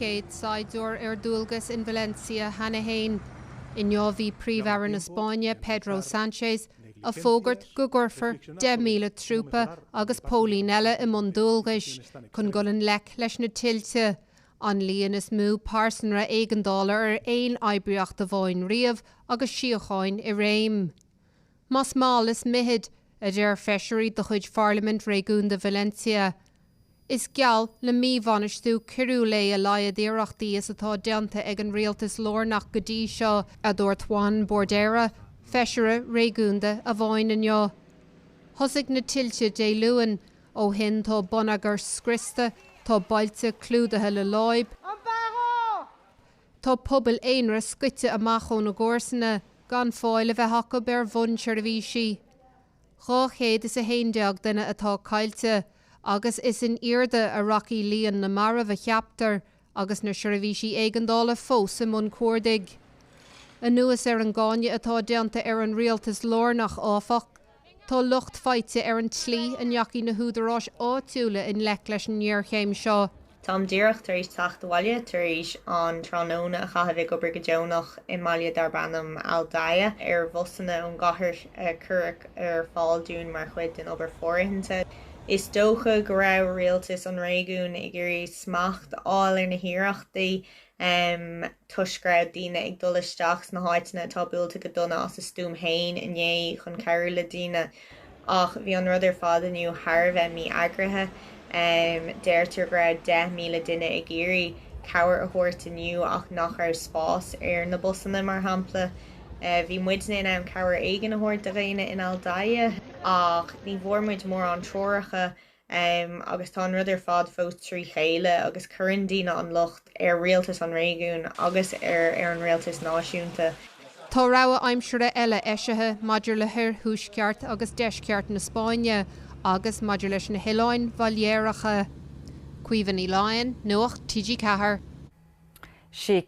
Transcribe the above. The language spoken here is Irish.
100 saighdiúir ar dualgas in Valencia cheana féin. Inniu bhí Príomh-Aire na Spáinne, Pedro Sánchez, ag fógairt go gcuirfear 10,000 trúpa agus póilín eile i mbun dualgais chun dul i ngleic leis na tuilte, an líon is mó pearsanra éigeandála ar aon oibríocht amháin riamh agus síocháin i réim. Más mall is mithid, a deir feisirí de chuid Pharlaimint Réigiúnda Valencia. Is geall le míbhainistiú coiriúil é a laghad iarrachtaí is atá déanta ag an rialtas lárnach go dtí seo, a dúirt Juan Bordeira, feisire réigiúnda amháin inniu. Thosaigh na tuilte Dé Luain. Ó shin tá bonneagar scriosta, tá bailte clúdaithe le láib, tá pobail aonair scoite amach óna gcomharsana gan fáil a bheith acu ar bhunseirbhísí. 211 duine atá caillte agus is in airde a rachaidh líon na marbh a cheaptar agus na seirbhísí éigeandála fós i mbun cuardaigh. Anuas ar an gcáineadh atá déanta ar an rialtas lárnach, áfach, tá locht faighte ar an tslí a ndeachaigh na húdaráis áitiúla i ngleic leis an ngéarchéim seo. Táim díreach tar éis teacht abhaile tar éis an tráthnóna a chaitheamh ag obair go deonach i mbaile darb ainm Aldaia ar bhusanna ón gcathair a cuireadh ar fáil dúinn mar chuid den obair fóirithinte. Is dócha go raibh rialtas an réigiúin ag iarraidh smacht a fháil ar na hiarrachtaí toisc go raibh daoine ag dul isteach sna háiteanna atá buailte go dona as a stuaim féin inné chun cabhrú le daoine. Ach bhí an rud ar fad inniu thar a bheith mí-eagraithe. Deirtear go raibh 10,000 duine ag iarraidh cabhair a thabhairt inniu ach nach raibh spás ar na busanna, mar shampla. Bhí muidne in ann cabhair éigin a thabhairt do dhaoine in Aldaia ach ní bhfuair muid mórán treoracha agus tá an rud ar fad fós trí chéile agus cuireann daoine an locht ar rialtas an réigiúin agus ar ar an rialtas náisiúnta. Tá rabhadh aimsire eile eisithe maidir le hoirthuaisceart agus deisceart na Spáinne agus maidir leis na hOileáin Bhailéaracha. Caoimhe Ní Laighin, Nuacht TG4. Sí.